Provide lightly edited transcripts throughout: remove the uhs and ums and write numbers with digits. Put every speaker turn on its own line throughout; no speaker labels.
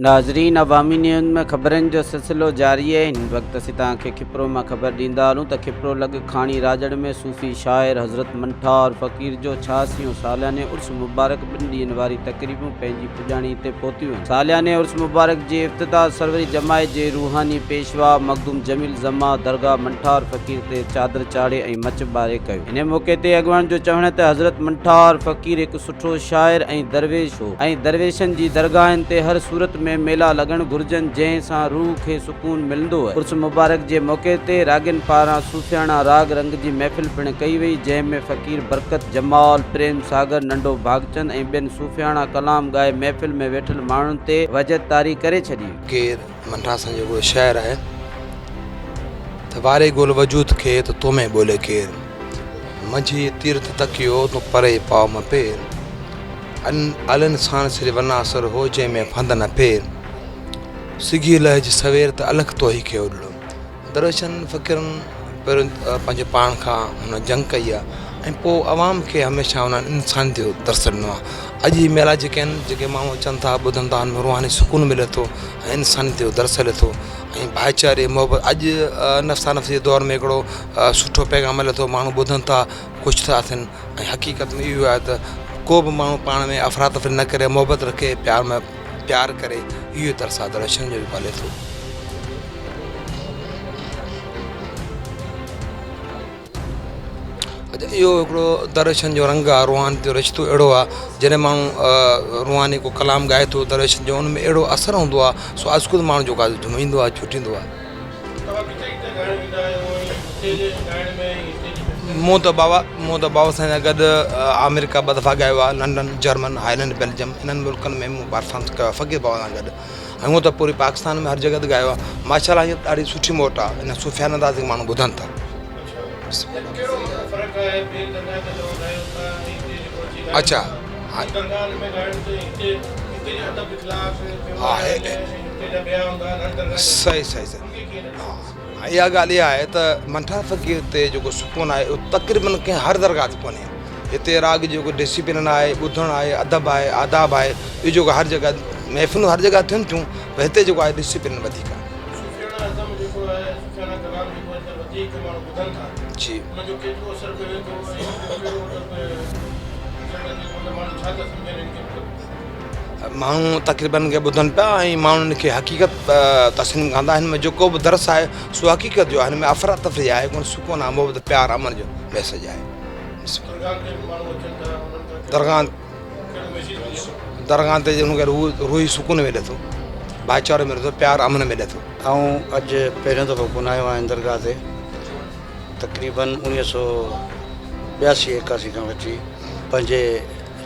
ناظرين عوامي نيوز ۾ خبرن جو سلسلو جاري آهي هن وقت اسين توهان کي کپرو مان خبر ڏيندا هلون ته کپرو لڳ کاڻي راڄڙ ۾ صوفي شاعر حضرت منٺار فقير جو ڇهاسيون سالياني عرس مبارڪ ٻن ڏينهن واري تقريبون پنهنجي پڄاڻي تي پهتيون آهن سالياني عرس مبارڪ جي افتتاح سروري جماعت جي روحاني پيشوا مخدوم جميل زمان درگاهه منٺار فقير تي چادر چاڙهي ۽ مچ ٻاري ڪيو انهي موقعي تي اڳواڻن جو چوڻ آهي ته حضرت منٺار فقير هڪ سٺو شاعر ۽ درويش هو ۽ درويشن جي درگاهن تي هر صورت ۾ ميلا لڳڻ گهرجن جنهن سان روح کي سڪون ملندو آهي. عرس مبارڪ جي موقعي تي راڳين پاران صوفياڻا راڳ رنگ جي محفل پڻ ڪئي وئي جنهن ۾ فقير برڪت جمال، پريم ساگر، ننڍو ڀاڳچند ۽ ٻين صوفياڻا ڪلام ڳائي محفل ۾ ويٺل ماڻهن تي وجد طاري ڪري ڇڏي.
ڪير منٺاسن جو هڪڙو شعر آهي ته واري گول وجود کي ته تو ۾ ٻولي ڪير. منجهي تيرٿ تڪيو، تون پري پاء م پير. ان الانسان سر وناسر هو، جنهن ۾ ڦند نه ڦير. سگهي لهج سوير، ته الک توهي کي اڏڙو. درويشن فقيرن پهريون پنهنجي پاڻ کان هن جنگ ڪئي آهي ۽ پوء عوام کي هميشه انهن انسانيت جو درس ڏنو آهي. اڄ هي ميلا جيڪي آهن، جيڪي ماڻهو اچن ٿا، ٻڌن ٿا، انهن ۾ روحاني سڪون ملي ٿو ۽ انسانيت جو درس هلي ٿو ۽ ڀائيچاري محبت اڄ نفسانفسي جي دور ۾ هڪڙو سٺو پيغام ملي ٿو ماڻهو ٻڌن ٿا خوش ٿا ٿين ۽ حقيقت ۾ اهو آهي ته ڪو به ماڻهو پاڻ ۾ افراتفري نه ڪري محبت رکي پيار ۾ پيار ڪري اهو درس آهي درشن جو به هلي ٿو. اهو هڪڙو درويشن جو رنگ آهي روحانيت جو رشتو اهڙو آهي جڏهن ماڻهو روحاني ڪو ڪلام ڳائي ٿو درويشن جو ان ۾ اهڙو اثر هوندو آهي سو ازخود ماڻهو جيڪو آهي جهوميندو آهي جهوٽيندو آهي. مون ته بابا مون ته بابا سائين سان گڏ آمريڪا ٻه دفعا ڳايو آهي لنڊن جرمن هالينڊ بيلجم انهن ملڪن ۾ مون پرفارمنس ڪيو آهي فقير بابا سان گڏ ۽ هونء ته پوري پاڪستان ۾ هر جڳهه تي ڳايو آهي ماشاء الله هينئر ڏاڍي سٺي موٽ آهي ان صوفيانه انداز کي ماڻهو ٻڌن ٿا. اڇا ها صحيح صحيح صحيح ها اها ڳالهه اها آهي ته منٺار فقير تي جيڪو سڪون آهي اهو تقريبن ڪنهن هر درگاهه تي ڪونهي هتي راڳ جيڪو ڊسيپلن آهي ٻڌڻ آهي ادب آهي آداب آهي اهو جيڪو هر جڳهه محفلون هر جڳهه ٿين ٿيون پر هتي جيڪو آهي ڊسيپلن وڌيڪ آهي. جي. ماڻهو تقريبن کي ٻڌن پيا ۽ ماڻهن کي حقيقت تسليم ڪندا هن ۾ جيڪو به درس آهي سو حقيقت جو آهي هن ۾ افراتفري آهي ڪونه سڪون آهي محبت پيار امن جو ميسج آهي درگاهن درگاهن تي هن کي روحي سڪون ملي ٿو ڀائيچارو ملي ٿو پيار امن ملي ٿو.
آئون اڄ پهريون دفعو ڪونه آيو آهيان درگاهه تي تقريبن اوڻيهه سو ٻياسي ايڪاسي کان وٺي پنهنجي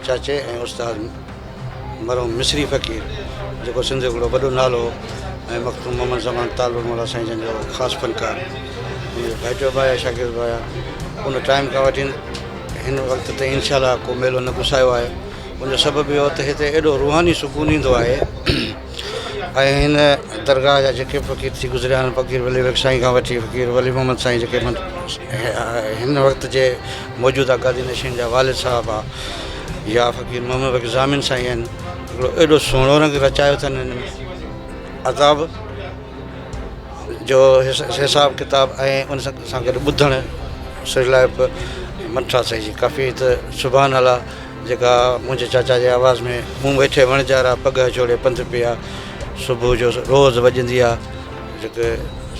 چاچي ۽ استاد مرحوم مصري فقير جيڪو سنڌ جو هڪڙو وڏو نالو هو ۽ مخدوم محمد زمان طالب الموليٰ سائين جن جو خاص فنڪار ان جو ڀائٽيو به آهي شاگرد به آهيان ان ٽائيم کان وٺي هن وقت تائين انشاء الله ڪو ميلو نه گسايو آهي ان جو سبب اهو ته هتي ايڏو روحاني سڪون ايندو آهي ۽ هن درگاهه جا جيڪي به فقير ٿي گذريا آهن فقير ولي بخش سائين کان وٺي فقير ولي محمد سائين جيڪي هن وقت جي موجوده گادي نشين جا والد صاحب آ يا فقير محمد بخش ضامن سائين آهن هڪڙو ايڏو سهڻو رنگ رچايو اٿن هن ۾ عذاب جو حساب ڪتاب ۽ ان سان گڏ ٻڌڻ سرلائپ مٺا سائين جي ڪافي ته سبحان الله جيڪا منهنجي چاچا جي آواز ۾ مون ويٺي وڻجارا پڳهه جوڙي پنڌ پيا صبح جو روز وڄندي آ جيڪي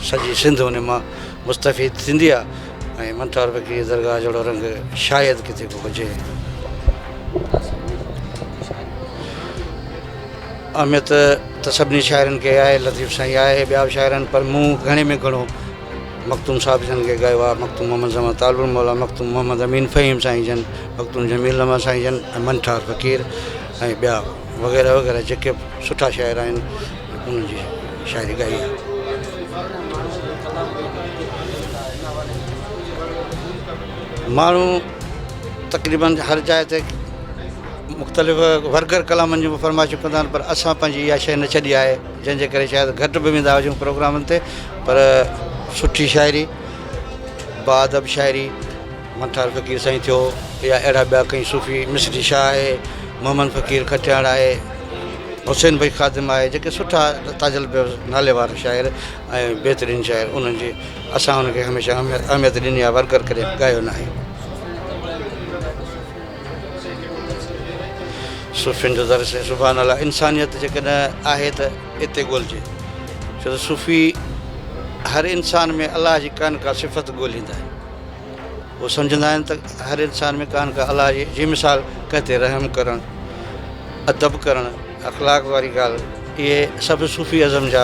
سڄي سنڌ ان مان مستفيد ٿيندي آ ۽ منٺار فقير درگاهه جهڙو رنگ شايد ڪٿي ڪو هجي. اهميت ته سڀني شاعرن کي آهي لطيف سائين آهي ٻيا به شاعر آهن پر مون گهڻي ۾ گهڻو مخدوم صاحب جن کي ڳايو آهي مخدوم محمد زمان طالب الموليٰ مخدوم محمد امين فهيم سائين جن مخدوم جميل احمد سائين جن ۽ منٺار فقير ۽ ٻيا وغيره وغيره جيڪي به سٺا شاعر آهن انهن جي شاعري ڳائي آهي. ماڻهو تقريبن هر جاء تي مختلف ورگر ڪلامن جون به فرمائشون ڪندا آهن پر اسان پنهنجي اها شيء نه ڇڏي آهي جنهن جي ڪري شايد گهٽ به ويندا هجون پروگرامن تي پر سٺي شاعري باادب شاعري منٺار فقير سائين ٿيو يا اهڙا ٻيا ڪئين صوفي مصري شاهه آهي محمد فقير کٽياڻ آهي. حسين بخش خادم آهي جيڪي سٺا تاجل بيوس نالي وارا شاعر ۽ بهترين شاعر انهن جي اسان انهن کي هميشه اهميت ڏني آهي ورگر ڪڏهن ڳايو ناهي. صوفين جو درس سبحان الله انسانيت جيڪڏهن آهي ته اتي ڳولجي ڇو ته صوفي هر انسان ۾ الله جي ڪا نه ڪا صفت ڳوليندا آهن هو سمجهندا آهن ته هر انسان ۾ ڪا نه ڪا الله جي جي مثال ڪنهن تي رحم ڪرڻ ادب ڪرڻ اخلاق واري ڳالهه اهي سڀ صوفي ازم جا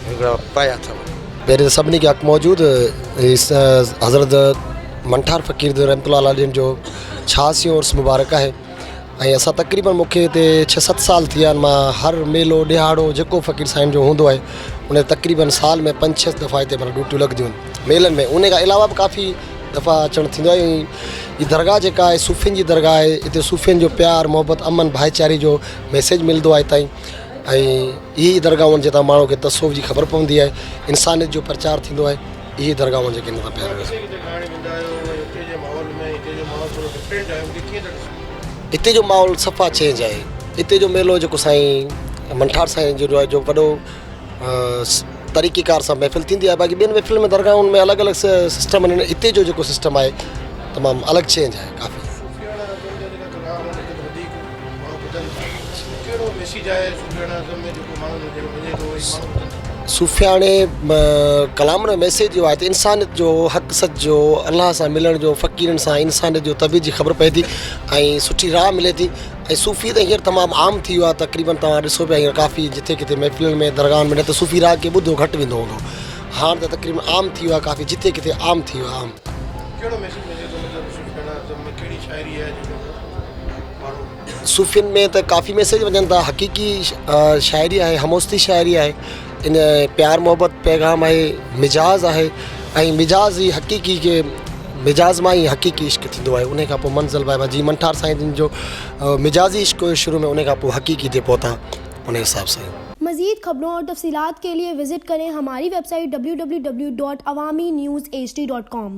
هڪڙا پايا اٿو.
پهرين ته سڀني کي حق موجود حضرت منٺار فقير رحمت الله عليه جن جو ڇهاسيون عرس مبارڪ آهي ۽ اسان تقريبن مون کي هتي ڇهه ست سال ٿي ويا آهن مان هر ميلو ڏهاڙو جيڪو فقير سائين جو هوندو آهي ان تقريبن سال ۾ پنج ڇهه دفعا هتي معنيٰ ڊيوٽيون لڳنديون آهن ميلن ۾ ان کان علاوه به ڪافي دفعا اچڻ ٿيندو آهي ۽ هي درگاهه جيڪا آهي صوفين جي درگاهه آهي هتي صوفين جو پيار محبت امن ڀائيچاري جو ميسيج ملندو آهي هتان ۽ اهي ئي درگاهون آهن جتان ماڻهو کي تصوف جي خبر پوندي آهي انسانيت جو پرچار ٿيندو آهي اهي درگاهون جيڪي هن سان پيار هتي جو ماحول صفا چينج آهي هتي جو ميلو جيڪو سائين منٺار سائين جو آهي جو وڏو طريقي ڪار سان محفل ٿيندي آهي باقي ٻين محفلن ۾ درگاهن ۾ الڳ الڳ سسٽم آهن هتي جو جيڪو سسٽم آهي تمام الڳ چينج آهي ڪافي صوفياڻي ڪلام ۾ ميسيج اهو آهي ته انسانيت جو حق سچ جو الله سان ملڻ جو فقيرن سان انسانيت جو طبيعت جي خبر پئي ٿي ۽ سٺي راهه ملي ٿي ۽ صوفي ته هينئر تمام عام ٿي ويو آهي تقريبن توهان ڏسو پيا هينئر ڪافي جٿي ڪٿي محفلن ۾ درگاهن ۾ نه ته صوفي راڳ کي ٻڌو گهٽ ويندو هوندو هاڻ ته تقريبن عام ٿي ويو آهي ڪافي جٿي ڪٿي عام ٿي ويو آهي عام.
ڪهڙو ميسيج ملي ٿو مطلب صوفياڻا ازم ۾ ڪهڙي شاعري آهي جيڪو ماڻهو.
صوفين ۾ ته ڪافي ميسيج وڃن ٿا حقيقي شاعري آهي هموستي شاعري آهي ان پيار محبت پيغام آهي مجاز آهي ۽ مجاز ئي حقيقي کي مجاز مان ئي حقيقي عشق ٿيندو آهي ان کان پوء منزل بائي جي منٺار سائين جن جو مجازي عشق هيو شروع ۾ ان کان پوء حقيقي تي پهتا ان حساب سان.
مزيد خبرون اور تفصيلات کے لئے وزٽ کریں ہماری web site www.awamiNewsHD.com.